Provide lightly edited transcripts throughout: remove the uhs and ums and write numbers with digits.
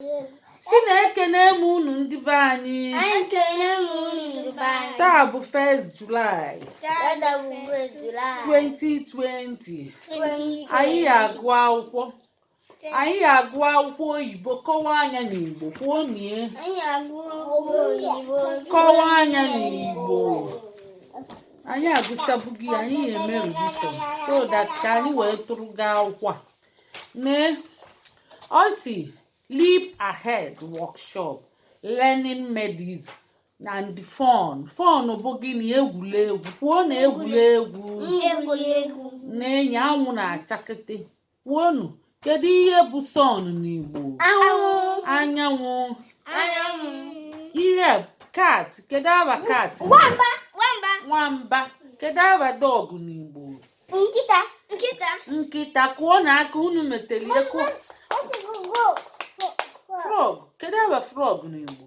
Si na-ekene m unu, ndị be anyị. Anyị kene m unu, ndị be anyị. Taa bụ 1st July. Tata bụ July. 2020. Anyị agụ akwụkwọ, anyị agụ akwụkwọ oyibo, kọwaa anya n'Igbo. Kwuo nie. Anyị agụ okwu oyibo. Kọwaa anya n'Igbo. Anyị agụchabughị ya, anyị eme revision so that ka anyị wee tụrụ gaa akwụkwọ a. Nee, ọ si "Leap Ahead Workshop: Learning Made Easy and Fun". Fun bụ gịnị? Egwuregwu. Kwuo na egwuregwu. Egwuregwu. Na-enye anwụ na-achakete. Kwuonu, kedu ihe bụ sun n'Igbo? Anwụ. Anyanwụ. Anyanwụ. Ihe cat, kedu aba cat? Nwamba. Nwamba. Nwamba. Kedu aba dog n'Igbo? Nkịta. Nkịta. Nkịta. Kụọ na aka unu metere ihe. Kụọ. Frog, kedu aba frog n'Igbo?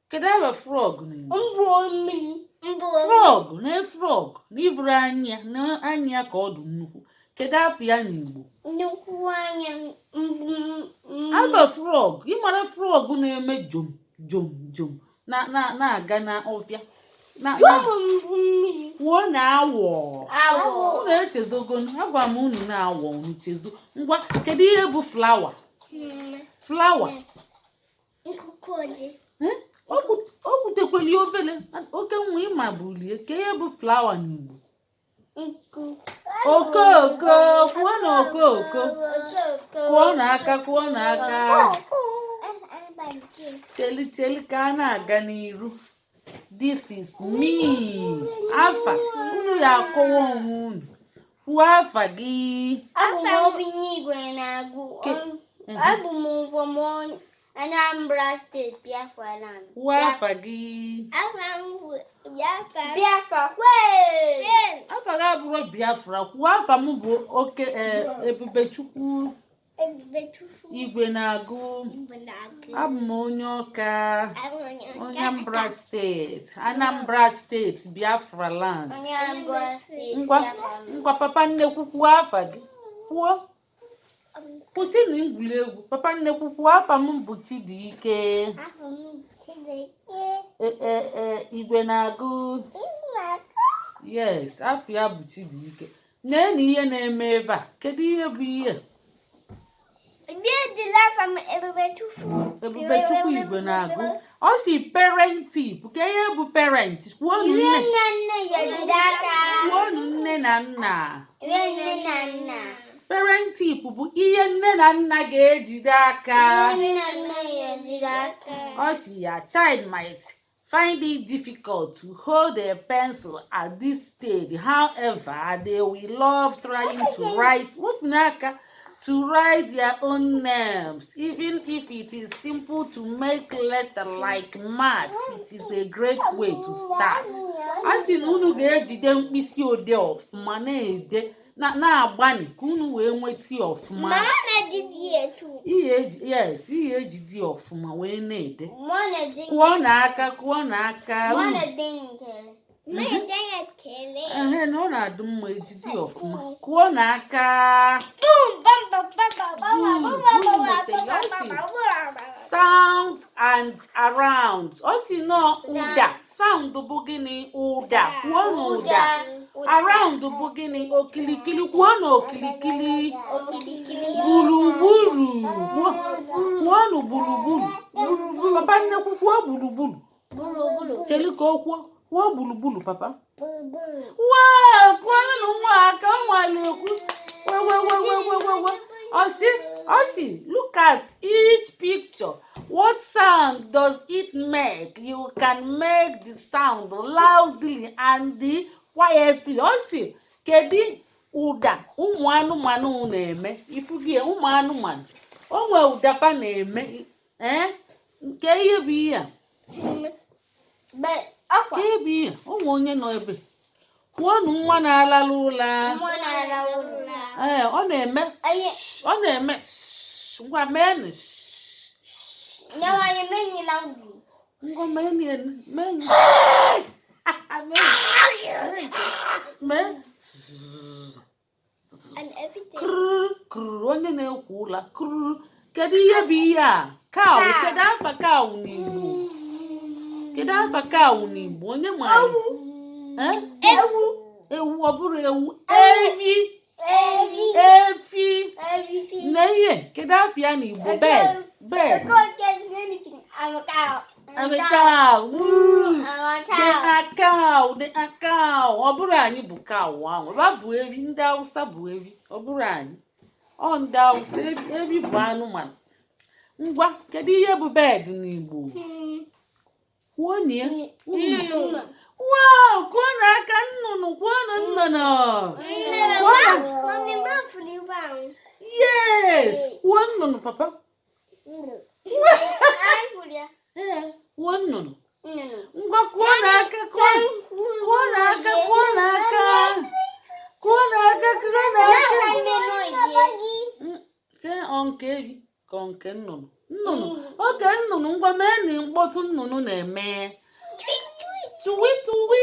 Kedu aba frog n'Igbo? Mbụ mmiri. Mbụ. Frog na frog na iburu anya na anya ka ọ dị nnukwu. Kedu afọ ya n'Igbo? Nnukwu anya mbụ. Aba frog, ịmara frog na-eme jom jom jom na na na-aga n'ọfịa na na Mbụ mmiri. Kwuo na awọ. Awọ. Unu echezogonu, agwa m unu na awọ, unu chezo. Ngwa, kedu ihe bụ flower? Flower. Nkuku ole. Eh? O kwutekweli obele oke nwa ịma bulie. Ka ihe bụ flower n'Igbo? Nku. Okooko. Kwuo na okooko. Kụọ n'aka, kụọ n'aka. Cheli, cheli, ka a na-aga n'iru. This is me. Afa unu ya, akọwa onwe unu. Kwuo afa gị. Abụ m Obinigwe na-agụ. Abụ m from Anambra State, Biafra land. Kwuo afa gị. Biafra. Biafra kwee. Afa gị abụrụ Biafra. Kwuo, afa m bụ oke Ebubechukwu Igwe na-agụ. Abụ m onye Ọka, onye Anambra State, Anambra State, Biafra land. Onye Anambra State. Ngwa. Biafra land. Ngwa, papa nnekwu, kwuo afa gị. Kwuo, kwụsị na egwuregwu. Papa nnekwu, kwuo, afa m bụ Chibuike e e e Igwe na-agụ. Yes, afọ ya bụ Chibuike. Nee na ihe na-eme ebe a. Kedu ihe bụ ihe? Ebubechukwu Igwe na-agụ. Ọ si parent tip. Ka ihe bụ parent? Kwuonu. Ihe Nne. Nne nne ya jide aka. Kwuonu, nne na nna. Ihe nne na nna. Parent tip bụ ihe nne na nna ga-ejide aka. Ihe nne nne ya jide aka. Ọ si ya child might find it difficult to hold a pencil at this stage. However, they will love trying to write, wepụ n'aka, to write their own names. Even if it is simple to make letter like maths, it is a great way to start. A sị na unu ga-ejide mkpịsị odee ọfụma, na-ede, na-agbani ka unu wee nweta ya ọfụma. Ihe eji, yes, ihe ejide ya ọfụma wee na-ede. Kụọ n'aka, kụọ n'aka. Ehe, na ọ na-adị mma ejide ya ọfụma. Kụọ n'aka. Good. Unu metere ya. Ọ sị sound and around. Ọ sị nọ ụda. Sound bụ gịnị? Ụda. Kwuo na ụda. Around bụ gịnị? Okilikili. Kwuo na okilikili. Gburugburu. Kwuonụ gburugburu. Papa nnekwu, kwuo gburugburu. Chelu ka o kwuo. Kwuo gburugburu, papa. Waa, kwuonụ nwa aka nwa na-ekwu wewewewewewe. Ọ sị look at each picture. What sound does it make? You can make the sound loudly and quietly. Ọ sị kedu ụda ụmụ anụmanụ na-eme? Ifugie ụmụ anụmanụ, o nwee ụda fa na-eme. Ee, nke ihe bụ ihe a? Ka ihe bụ ihe ụmụ onye nọ ebe? Kwuonụ, nwa na-alalụ ụla. Ee, ọ na-eme, ọ na-eme. Ngwa, meenụ. Ngwa, meenụ ya, meenụ, mee. Krrr krrr, onye na-ekwu ụla krrr. Kedu ihe bụ ihe a? Cow. Kedu afa cow n'Igbo? Kedu afa cow n'Igbo? Onye ma ya? Eh? Ewu. Ewu, ọ bụrụ ewu. Evi. Evi. Efi. Evi. Na ihe, kedu afa ya n'Igbo? Bird. Bird. I'm a cow. I'm a cow. Woo. I'm a They cow. are cow. They are cow. Ọ bụrụ anyị bụ cow ahụ. Ba bụ evi. Ndị Hausa bụ evi. Ọ bụrụ anyị. Ọ ndị Hausa. Evi, evi bụ anụmanụ. Ngwa, kedu ihe bụ bird n'Igbo? Kwuo na ya. Nnụnụ. Wow, kụọ n'aka nnụnụ, kwuo na nnụnụ. Kwuo na Mommy, mom, for you round. Yes, kwuo nnụnụ, papa. I put ya. Ee, kwuo nnụnụ. Nnụnụ. Ngwa, kụọ n'aka, kụọ. Kụọ n'aka, kụọ n'aka. Kụọ n'aka, kụọ n'aka. Ke ọ nke evi ka ọ nke nnụnụ? Nnụnụ. Oge nnụnụ, ngwa mee na mkpọtụ nnụnụ na-eme. Tuwi tuwi.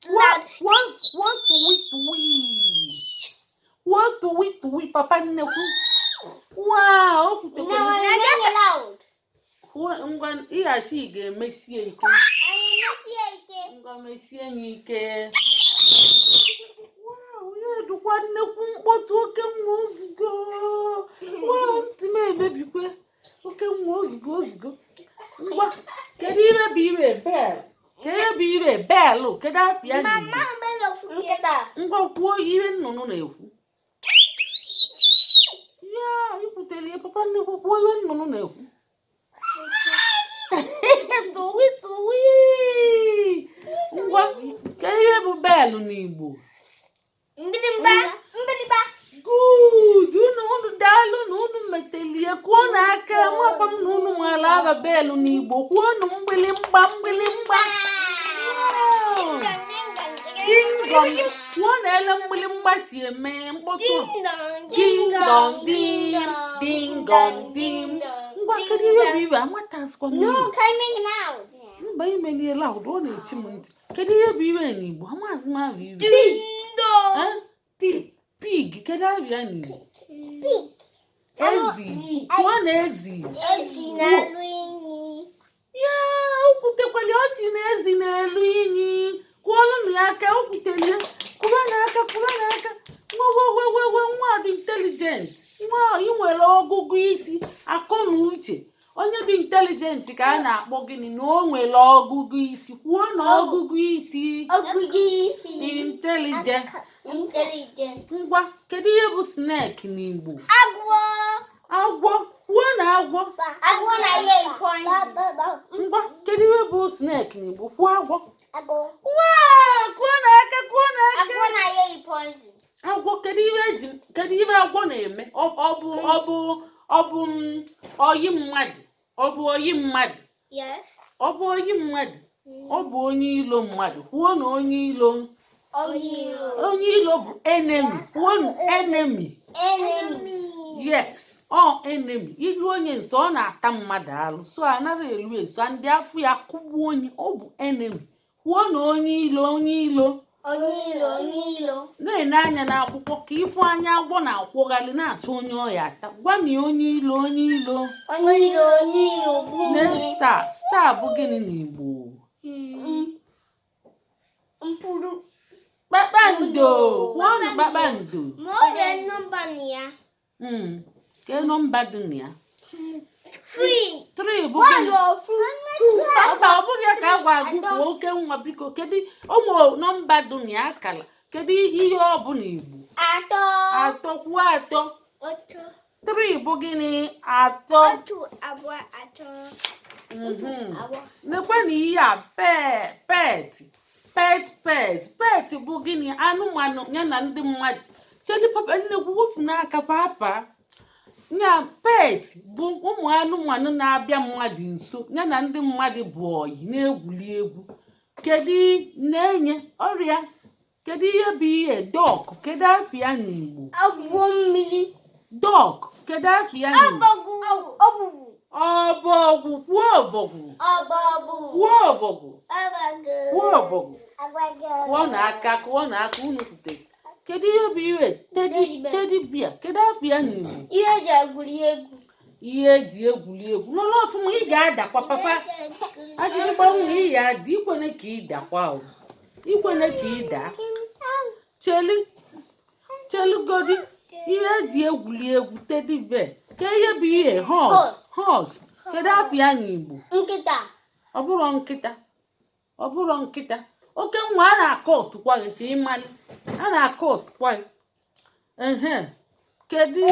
Kwuo, kwuo tuwi tuwi. Kwuo tuwi tuwi, papa nnekwu. Wow, o kwutekwara. Kwuo, ngwa, ịghachi ị ga-emesie ike. Ngwa, mesie ya ike. Wow, ya dụkwa nnekwu mkpọtụ. Oke nwa, ozugbo. Wow, ntị m emebikwe. Oke nwa, ozugbo ozugbo. Ngwa, kedu ihe bụ ire bell? Kedu ihe bụ ire bell? Kedu afa ya n'Igbo? Nkịta. Ngwa, kwuo ihe nnụnụ na-ekwu. Ya ikwutere ya, papa nnekwu. Kwuo ihe nnụnụ na-ekwu. Tuwi tuwi. Ngwa, kedu ihe bụ bell n'Igbo? Mgbịrịgba. Mgbịrịgba. Good. Unu daalụ na unu metelie. Kwuo n'aka nwakwa m na unu nwere aba bell n'Igbo. Kwuo nu mgbịlịmgba, mgbịlịmgba. Wow. Ding-dong. Kwuo na ele mgbịlịmgba si eme mkpọtụ. Ding dong ding, ding dong ding. Ngwa, kedu ihe bụ ibe amatazikwa m No, ihe. can you make it loud? Mba, imeliela ụdọ, ọ na-echi m ntị. Kedu ihe bụ ibe n'Igbo? Amaghịzi m abụ ibe. Eh? Pig, kedu abịa n'Igbo? Pig. Ezi. Kwuo na ezi. Ezi na-alụ enyi. Ya o kwutekwali, o si na ezi na-elu inyi. Kwụọlụ na ya aka, o kwutelie. Kụba n'aka, kụba n'aka. Nwa wewewewe, nwa dị intelligent. Nwa ị nwere ọgụgụ isi, akọ na uche. Onye dị intelligent ka a na-akpọ gịnị? Na o nwere ọgụgụ isi. Kwuo na ọgụgụ isi. Ọgụgụ isi. Intelligent. Intelligent. Ngwa, kedu ihe bụ snake n'Igbo? Agwọ. Agwọ. Kwuo na agwọ. Agwọ na-enye poison. Ngwa, kedu ihe bụ snake n'Igbo? Kwuo agwọ. Agwọ. Waa, kụọ n'aka, kụọ n'aka. Agwọ na-enye poison. Agwọ, kedu ihe eji, kedu ihe agwọ na-eme? Ọ bụ oyi mmadụ? Ọ bụ oyi mmadụ? Yes. Ọ bụ oyi mmadụ? Ọ bụ onye ilo mmadụ. Kwuo na onye ilo. Onye iro. Onye ilo bụ enemy. Kwuo na enemy. Enemy. Yes, ọ enemy. Ilu onye nso, ọ na-ata mmadụ alụ, so anaghị elu eso ndị afọ ya kụgbuo onye. Ọ bụ enemy. Kwuo na onye ilo, onye ilo. Onye ilo, onye ilo. Na-ene anya n'akwụkwọ ka ịfụ anya agwọ na-akwụgharị na-achọ onye ọya ata. Gwa na onye ilo, onye ilo. Onye ilo, onye ilo bụ Ne onye. Star. Star bụ gịnị n'Igbo? Mkpụrụ. Kpakpando. Kwuonụ kpakpando. Ma ọ dị nọmba na ya. Ke nọmba dị na ya? Three. 3 bụ gịnị? Mba, ọ bụrụ ya ka a gwa agụ. Kwuo, oke nwa, biko, kedu ụmụ nọmba dị na ya, akara? Kedu ihe ọ bụ n'Igbo? Atọ. Atọ. Kwuo atọ. Otu. 3 bụ gịnị? Atọ. Otu, abụọ, atọ. Abụọ. Lekwa na ihe a, pet, pet, pet, pet bụ gịnị? Anụmanụ ya na ndị mmadụ. Chedi, papa nnekwu, wepụ n'aka papa nya. Pet bụ ụmụ anụmanụ na-abịa mmadụ nso, ya na ndị mmadụ bụ oyi na-egwuli egwu. Kedu na-enye ọrịa? Kedu ihe bụ ihe duck? Kedu afịa n'Igbo? Agwọ mmiri. Duck, kedu afịa n'Igbo? Ọbụbụ. Ọbọgwụ. Kwuo ọbọgwụ. Ọbọgwụ. Kwuo ọbọgwụ. Ọbọgwụ. Kwuo ọbọgwụ. Kụọ n'aka, kụọ n'aka. Unu kwutere. Kedu ihe bụ ihe? Teddy. Teddy bear. Teddy bear, kedu afa ya n'Igbo? Ihe eji egwuri egwu. Ihe eji egwuri egwu. N'ụlọ ọfụma, ị ga-adakwa, papa. Agịrịgba nwa, ị ya ada. Ikwene ka ị dakwa o, ikwene ka ị daa. Chelu, chelugodi. Ihe eji egwuri egwu, teddy bear. Ka ihe bụ ihe? Horse. Horse, kedu afa ya n'Igbo? Nkịta. Ọ bụrụ nkịta, ọ bụrụ nkịta. Oke nwa, a na-akọ otukwa gị ka ị mali. A na-akọ otukwa gị. Ehe, kedu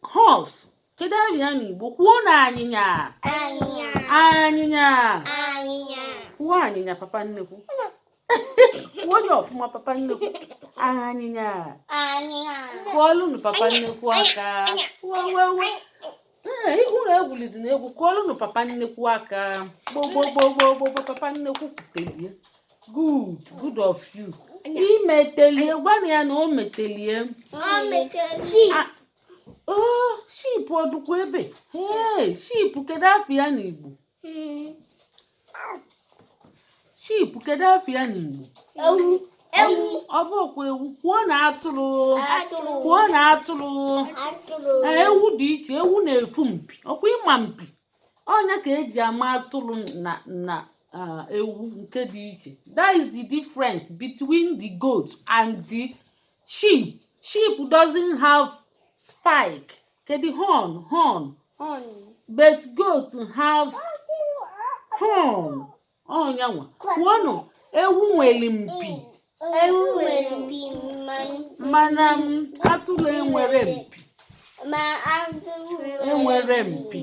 horse? Kedu afa ya n'Igbo? Kwuo na anyịnya. Anyịnya. Anyịnya. Anyịnya. Kwuo anyịnya, papa nnekwu. Kwuo ya ọfụma, papa nnekwu. Anyịnya. Anyịnya. Kụọlụnụ papa nnekwu aka. Wewewe, ee, unu egwulizina egwu. Kụọlụnụ papa nnekwu aka. Gbogbogbogbogbogbo, papa nnekwu kwutelie. Good, good of you. Imetelie, gwana ya na o metelie. Sheep. Ah, oh, sheep ọdụkwa ebe. Hey, sheep, kedu afa ya n'Igbo? Sheep, kedu afa ya n'Igbo? Ewu. Ewu. Ọ bụkwa ewu. Kwuo na atụrụ. Atụrụ. Kwuo na atụrụ. Atụrụ. Ee, ewu dị iche. Ewu na-efu mpi. Ọkwa ịma mpi ọnya ka eji ama atụrụ na ewu nke dị iche. That is the difference between the goat and the sheep. Sheep doesn't have spike, kedu, horn, horn. Horn. But goat have horn. Ọnyanwa, kwuonụ, ewu nwere mpi. Ewu nwere mpi ma Mana atụrụ enwere mpi. Ma atụrụ Enwere mpi.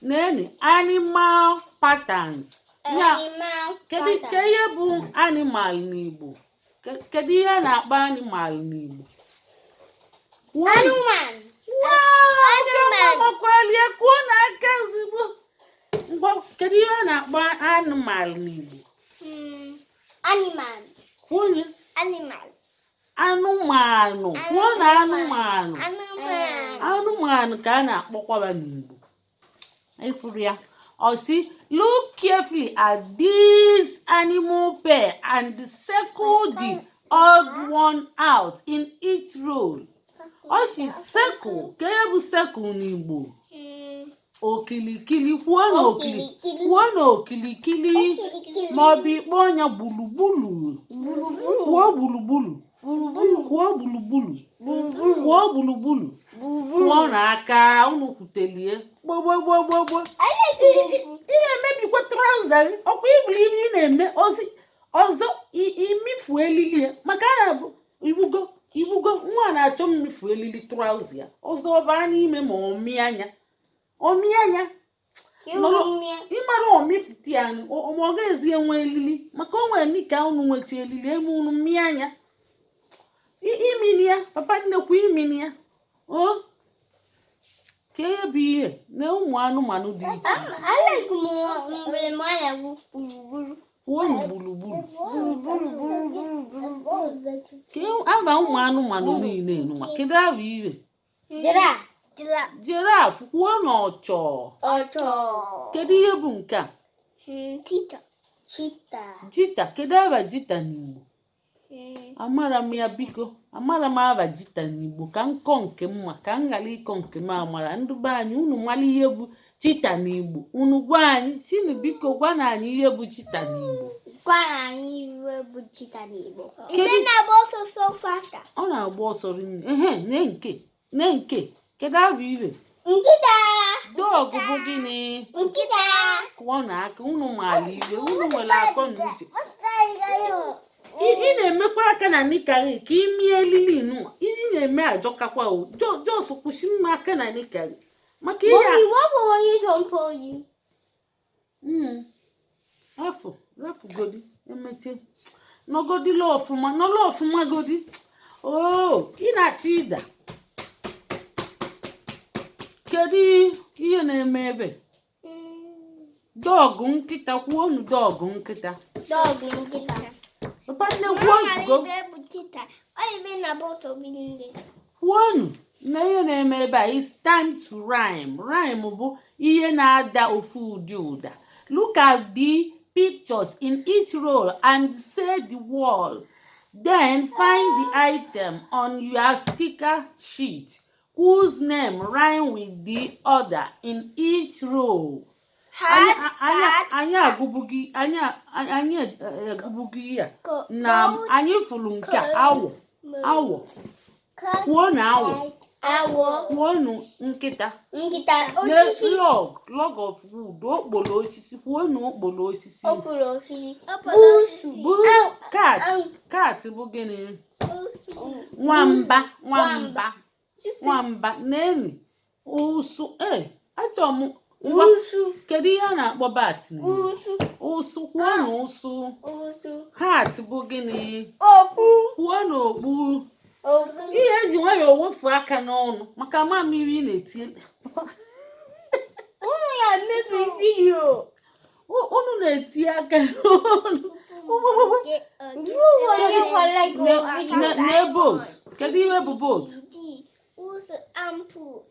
Neni animal patterns ya. Animal Kedu pattern. Ke ihe bụ animal n'Igbo? Kedu ihe a na-akpọ animal n'Igbo? Anụmanụ. Wow, Anụmanụ. Makwalie, kwuo na aka ozugbo. Ngwa, kedu ihe a na-akpọ animal n'Igbo? Animal. Kwuo ya. Animal. Anụmanụ. Kwuo na anụmanụ. Anụmanụ. Anụmanụ ka a na-akpọkwaba n'Igbo. Ịfụrụ ya, ọ sị, "Look carefully at this animal pair and circle the odd one out in each row." Ọ sị circle. Ka ihe bụ circle n'Igbo? Okilikili. Kwuo na okili Okilikili. Kwuo na okilikili. Okilikili. Maọbụ ikpọ ọnya gburugburu. Gburugburu. Kwuo gburugburu. Gburugburu. Kwuo gburugburu. Gburugburu. Kwuo gburugburu. Gburugburu. Kwuo na aka unu kwutelie. Gbogbogbogbo, ị na-emebikwa trouser gị. Ọkwa ibulu ibe ị na-eme ozi ọzọ, imifu elili ya maka a na-abụ ibugo ibugo. Nwa na-achọ mmifu elili trouser ya ọzọ, ọ baa n'ime ma ọ mịa anya, ọ mịa anya. Ịmara ọmịfụta ya, ma ọ ga-ezi enwe elili maka o nwere ka unu nwecha elili eme unu mmịa anya. Imini ya, papa nnekwu, imini ya o ka ihe bụ ihe na ụmụ anụmanụ dị iche iche. Alike m mgbe m na-agụ gburugburu. Kwuo gburugburu. Gburugburu, gburugburu. Ka aba ụmụ anụmanụ niile nụnwa, kedu aba ihe? Giraffe. Giraffe. Kwuo na ọchọ. Ọchọ. Kedu ihe bụ nke a? Cheetah. Cheetah. Cheetah. Kedu aba cheetah n'Igbo? Amara m ya, biko, amara m aba cheetah n'Igbo. Ka nkọ nke m ma ka m ghara ịkọ nke m amara. Ndị be anyị, unu mara ihe bụ cheetah n'Igbo, unu gwa anyị. Sinu, biko, gwa na anyị ihe bụ cheetah n'Igbo. Gwa anyị ihe bụ cheetah n'Igbo. Kedu- Na-agba ọsọ so faster. Ọ na-agba ọsọ rinne. Ehe, ne nke ne nke, kedu abụ ire? Nkịta. Dog bụ gịnị? Nkịta. Kụọ na aka, unu maara ihe, unu nwere akọ na uche. Ị na-emekwa aka na nikari ka imi elili nụ. Ị na-eme ajọkakwa o. Jos kwụsị mma aka na nikari maka ihe. Mommy, what will you jump on? Afọ rafugodi, emeche nọgodila ọfụma, nọrọ ọfụma godi oo. Ị na-achọ ịda. Kedu ihe na-eme ebe? Dog, nkịta. Kwuonu dog, nkịta. Dog, nkịta. Papa nne, kwuo ozugbo. Kwuonu na ihe na-eme ebe a. It's time to rhyme. Rhyme bụ ihe na-ada ofu ụdị ụda. Look at the pictures in each row and say the word. Then find the item on your sticker sheet whose name rhyme with the other in each row. Anyị anyị anyị agụbughị anyị anyị agụbughị ya na anyị fụrụ nke a, awọ awọ. Kwuo na awọ. Awọ. Kwuonu nkịta. Nkịta. Na Osisi. Log, log of wood, okporo osisi. Kwuonu okporo osisi. Okpuru osisi. Busu. Bus cat. Au. Cat bụ gịnị? Nwamba, nwamba, nwamba. Neni ụsụ e achọrọ m ngwa. Busu. Kedu ihe a na-akpọ bat n'Igbo? Busu. Ụsụ. Kwuonu ụsụ. Busu. Hat bụ gịnị? Okpu. Kwuonu okpu. Okpu. Ihe eji nwayọọ wefu aka n'ọnụ maka mamiri ị na-etinye. Unu ya mebi video. Unu na-etinye aka n'ọnụ. Onye kwa like video. Ne boat, kedu ihe bụ boat? Ampụ.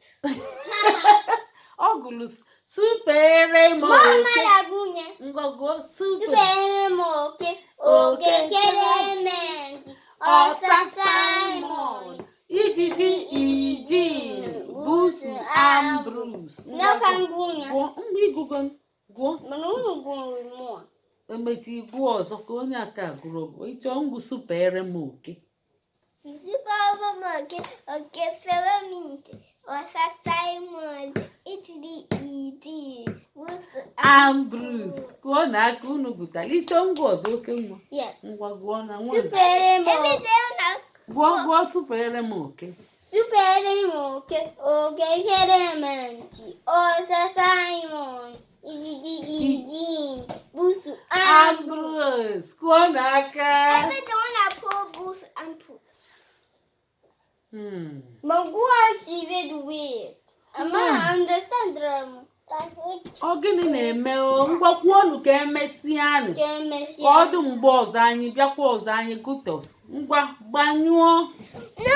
Ọ gụrụ supere m Mama oke. na-agụnye. Ngọgọ super. Supere m oke. Oke Clement. Ọsa Simon. Ijiji Ijin, busu Ambrose. N'ọka ngụnye. Gụọ mgbe ịgụgo, gụọ. Mana unu gụrụ mụọ. Emechi gụọ ọzọ ka onye aka gụrụ bụ ịchọ ngụ supere m oke. Oke Clement, Ọsa Simon, Ijiji Ijin, Busu. Ambrose. Gụọ na aka unu gụtara ịchọ ngụ ọzọ, oke nwa. Yes. Ngwa, gụọ na nwa ọzọ. Supere m oke. Gụọ, gụọ supere m oke. Supere m oke. Oke Clement. Ọsa Simon. Ijiji Ijin. Busu Ambrose. Ambrose, kụọ n'aka. Busu Ampụ. Ma gụọ si very weird. Ama understand them. Ọ gịnị na-eme o? Ngwa, kwuonụ ka emesịanụ. Ka emesịa. Ka ọ dị mgbe ọzọ anyị bịakwa ọzọ anyị gụtọ. Ngwa, gbanyụọ. No!